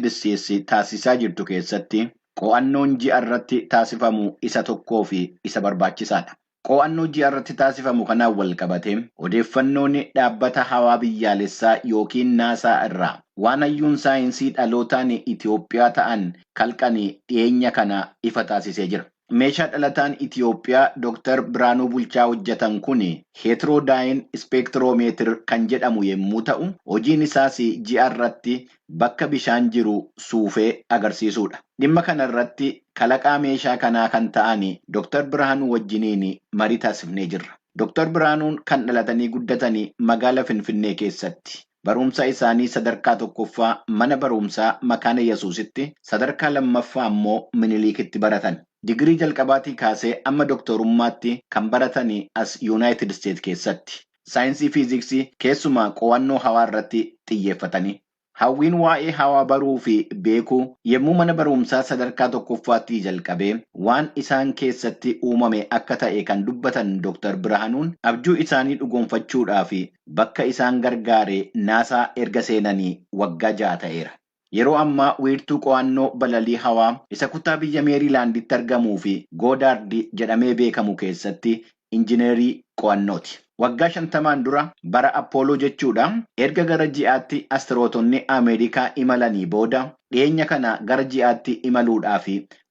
Yuunaayitid Isteetsi taasisaa jirtu keessatti qo'annoon ji'a irratti taasifamu isa tokkoo fi isa barbaachisaadha. Qo'annoo ji'a irratti taasifamu kanaan wal qabatee odeeffannoon dhaabbata hawaa biyyaalessaa yookiin naasaa irraa waan hayyuun saayinsii dhalootaan Itoophiyaa ta'an kalqan dhiyeenya kana ifa taasisee jira. Meeshaa dhalataan Itoophiyaa Dr. Biraanuu Bulchaa hojjetan kun heetiroodayin ispeektiroomeetir kan jedhamu yommuu ta'u, hojiin isaas ji'a irratti bakka bishaan jiru suufee agarsiisudha. Dhimma kana irratti kalaqaa meeshaa kanaa kan ta'an Dr. Biraanuu wajjiniin marii taasifnee jirra. Dr. Biraanuun kan dhalatanii guddatanii magaala Finfinnee keessatti. Barumsa isaanii sadarkaa tokkoffaa mana barumsaa Makaana Yesuusitti, sadarkaa lammaffaa immoo Miniliikitti baratan. Digirii jalqabaatii kaasee amma doktorummaatti kan baratan as Yuunaayitid Isteet keessatti. Saayinsii fiiziksii keessumaa qo'annoo hawaa irratti xiyyeeffatanii. Hawwiin waa'ee hawaa baruu fi beekuu yommuu mana barumsaa sadarkaa tokkoffaatti jalqabee waan isaan keessatti uumame akka ta'e kan dubbatan Dr. Biraanuun abjuu isaanii dhugoomfachuudhaaf bakka isaan gargaare naasaa erga seenanii waggaa 6 ta'eera. Yeroo ammaa wiirtuu qo'annoo balalii hawaa isa kutaa biyya Meerilaanditti argamuu fi Goodaard jedhamee beekamu keessatti injineerii qo'annooti. Waggaa 50n dura bara Appooloo jechuudha erga gara ji'aatti astirootonni Ameerikaa imalanii booda dhiyeenya kana gara ji'aatti imaluudhaaf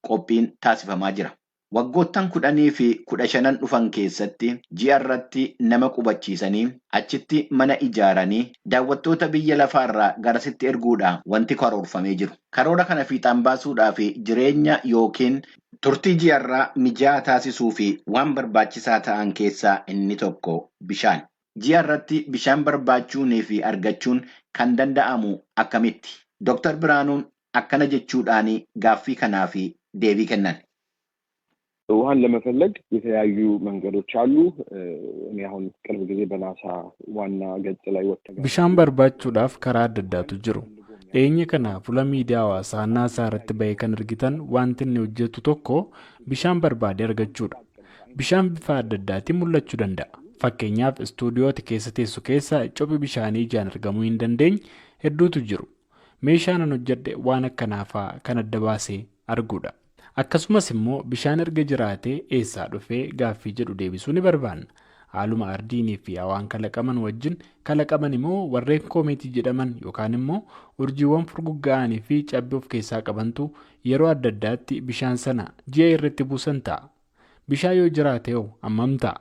qophiin taasifamaa jira. Waggoottan 10 fi 15 dhufan keessatti ji'a irratti nama qubachiisanii achitti mana ijaaranii daawwattoota biyya lafaarraa garasitti erguudhaan wanti karoorfamee jiru. Karoora kana fiixaan baasuudhaaf jireenya yookiin turtii ji'arraa mijaa'aa taasisuu fi waan barbaachisaa ta'an keessaa inni tokko bishaan. Ji'a irratti bishaan barbaachuunii fi argachuun kan danda'amu akkamitti? Dr. Biraanuun akkana jechuudhaan gaaffii kanaaf deebii kennan. ውሃን ለመፈለግ የተለያዩ መንገዶች አሉ። እኔ አሁን ቅርብ ጊዜ በናሳ ዋና ገጽ ላይ ወጥተ Bishaan barbaachuudhaaf karaa adda addaatu jiru. Dhiyeenya kana fuula miidiyaa hawaasaa naasaa irratti bahee kan argitan wanti inni hojjetu tokko bishaan barbaadee argachuudha. Bishaan bifa adda addaatiin mul'achuu danda'a. Fakkeenyaaf istuudiyoo ati keessa teessu keessa cophi bishaanii ijaan argamuu hin dandeenye hedduutu jiru. Meeshaan an hojjedhe waan akkanaafaa kan adda baasee arguudha. Akkasumas immoo bishaan erga jiraatee eessaa dhufee gaaffii jedhu deebisuu ni barbaanna. Haaluma ardiinii fi hawaan kalaqaman wajjin kalaqaman immoo warreen koomeetii jedhaman yookaan immoo urjiiwwan furgugga'anii fi cabbii of keessaa qabantu yeroo adda addaatti bishaan sana ji'a irratti buusan ta'a. Bishaan yoo jiraate hoo hammam ta'a?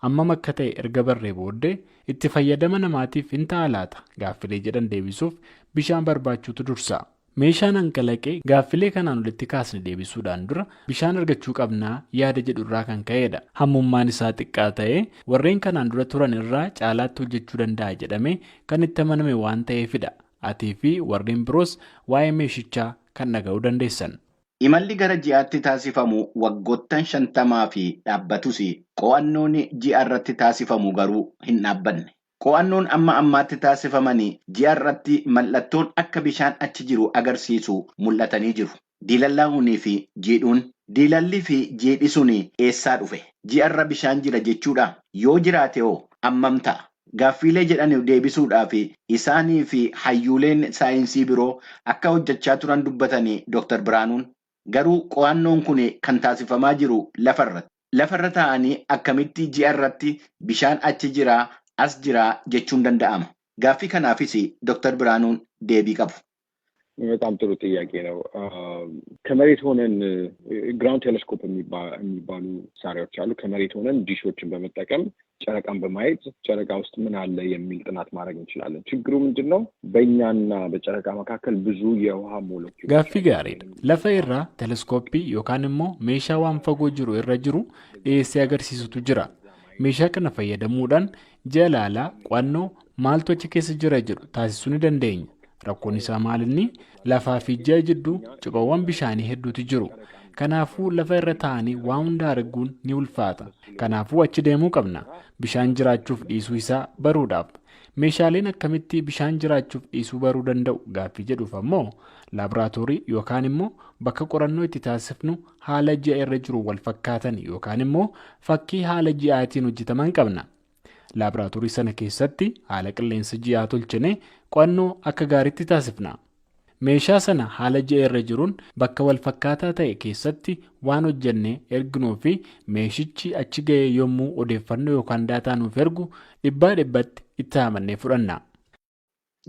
Hammam akka ta'e erga barree booddee itti fayyadama namaatiif hin ta'a laata? Gaaffilee jedhan deebisuuf bishaan barbaachuutu dursa. Meeshaan an kalaqe gaaffilee kanaan olitti kaasne deebisuudhaan dura bishaan argachuu qabnaa yaada jedhu irraa kan ka'edha. Hammummaan isaa xiqqaa ta'ee warreen kanaan dura turan irraa caalaatti hojjechuu danda'a jedhamee kan itti amaname waan ta'eefidha. Atii fi warreen biroos waa'ee meeshichaa kan dhaga'uu dandeessan. Imalli gara ji'aatti taasifamu waggoottan 50 fi dhaabbatus qo'annoon ji'a irratti taasifamu garuu hin dhaabbanne. Qo'annoon amma ammaatti taasifaman ji'a irratti mallattoon akka bishaan achi jiru agarsiisu mul'atanii jiru. Diilallaa'uunii fi jiidhuun. Diilalli fi jiidhi sun eessaa dhufe? Ji'a irra bishaan jira jechuudha. Yoo jiraate hoo hammam ta'a? Gaaffiilee jedhan deebisuudhaaf isaanii fi hayyuuleen saayinsii biroo akka hojjechaa turan dubbatanii Dr. Biraanuun. Garuu qo'annoon kun kan taasifamaa jiru lafarratti. Lafarra taa'anii akkamitti ji'a irratti bishaan achi jiraa as jiraa jechuun danda'ama? Gaaffii kanaafis Dr. Biraanuun deebii qabu. በጣም ጥሩ ጥያቄ ነው። ከመሬት ሆነን ግራውንድ ቴሌስኮፕ የሚባሉ መሳሪያዎች አሉ። ከመሬት ሆነን ዲሾችን በመጠቀም ጨረቃን በማየት ጨረቃ ውስጥ ምን አለ የሚል ጥናት ማድረግ እንችላለን። ችግሩ ምንድን ነው? በእኛና በጨረቃ መካከል ብዙ የውሃ ሞለኪውሎች Gaaffii gaariidha. Lafa irraa teleskooppii yookaan immoo meeshaa waan fagoo jiru irra jiru dhiyeessee agarsiisutu jira. Meeshaa kana fayyadamuudhaan ji'a ilaalaa qo'annoo maaltu achi keessa jira jedhu taasisuu ni dandeenya. Rakkoon isaa maalinni lafaa fi ji'a jidduu cuqawwan bishaanii hedduutu jiru. Kanaafuu lafa irra taa'anii waa hunda arguun ni ulfaata. Kanaafuu achi deemuu qabna. Bishaan jiraachuuf dhiisuu isaa baruudhaaf. Meeshaaleen akkamitti bishaan jiraachuuf dhiisuu baruu danda'u gaaffii jedhuuf ammoo laaboraatoorii yookaan immoo bakka qorannoo itti taasifnu haala ji'a irra jiru wal fakkaatan yookaan immoo fakkii haala ji'aatiin hojjetaman qabna. Laaboraatoorii sana keessatti haala qilleensa ji'aa tolchine qo'annoo akka gaariitti taasifna. Meeshaa sana haala ji'a irra jiruun bakka wal fakkaataa ta'e keessatti waan hojjennee erginuu fi meeshichi achi ga'ee yommuu odeeffannoo yookaan daataa nuuf ergu dhibbaa dhibbatti itti amannee fudhanna.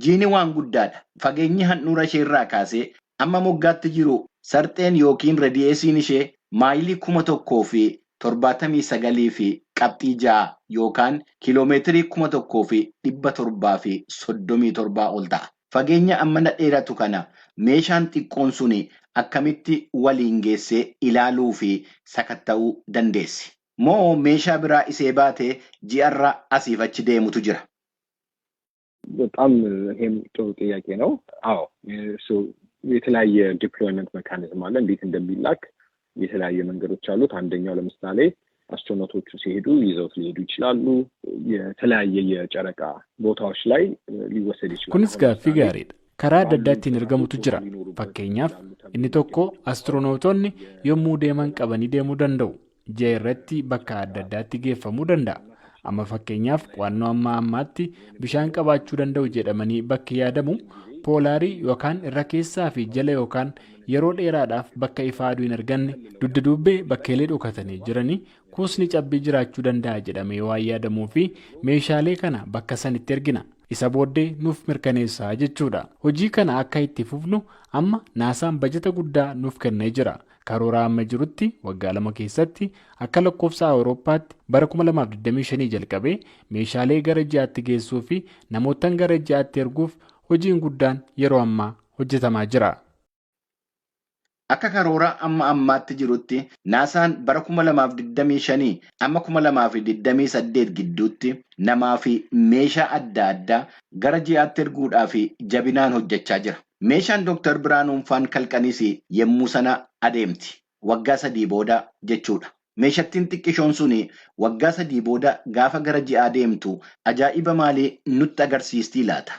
Jiini waan guddaadha. Fageenyi handhuura ishee irraa kaasee amma moggaatti jiru sarxeen yookiin radiyeesiin ishee maayilii 1079.6 yookaan kiiloomeetirii 1737 ol ta'a. Fageenya ammana dheeratu kana meeshaan xiqqoon sun akkamitti waliin geessee ilaaluu fi sakatta'uu dandeessi? Moo meeshaa biraa isee baatee ji'arra asiif achi deemutu jira? በጣም ይሄም ጥሩ ጥያቄ ነው። አዎ፣ የተለያየ ዲፕሎይመንት መካኒዝም አለ። እንዴት እንደሚላክ የተለያየ መንገዶች አሉት። አንደኛው ለምሳሌ አስትሮኖቶቹ ሲሄዱ ይዘውት ሊሄዱ ይችላሉ። የተለያየ የጨረቃ ቦታዎች ላይ ሊወሰድ ይችላል። Kunis gaaffii gaariidha. Karaa adda addaa ittiin ergamutu jira. Fakkeenyaaf, inni tokko astiroonootonni yommuu deeman qabanii deemuu danda'u. Ji'a irratti bakka adda addaatti geeffamuu danda'a. Amma fakkeenyaaf, qo'annoo amma ammaatti bishaan qabaachuu danda'u jedhamanii bakki yaadamu poolaarii yookaan irra keessaa fi jala yookaan yeroo dheeraadhaaf bakka ifa aduu hin arganne, dugda duubbee bakkeelee dhokatanii jiranii kuusni cabbii jiraachuu danda'a jedhamee waan yaadamuu fi meeshaalee kana bakka sanitti ergina. Isa booddee nuuf mirkaneessaa jechuudha. Hojii kana akka itti fufnu amma naasaan bajata guddaa nuuf kennee jira. Karoora amma jirutti waggaa 2 keessatti akka lakkoofsa Awurooppaatti bara 2025 jalqabee meeshaalee gara ji'aatti geessuu fi namootaan gara ji'aatti erguuf hojiin guddaan yeroo ammaa hojjetamaa jira. Akka karoora amma ammaatti jirutti naasaan bara 2025 amma 2028 gidduutti namaa fi meeshaa adda addaa gara ji'aatti erguudhaaf jabinaan hojjechaa jira. Meeshaan Dooktar Biraanuun kalqanis yommuu sana adeemti. Waggaa 3 booda jechuudha. Meeshattiin xiqqishoon sun waggaa 3 booda gaafa gara ji'aa deemtu ajaa'iba maalii nutti agarsiistii laata?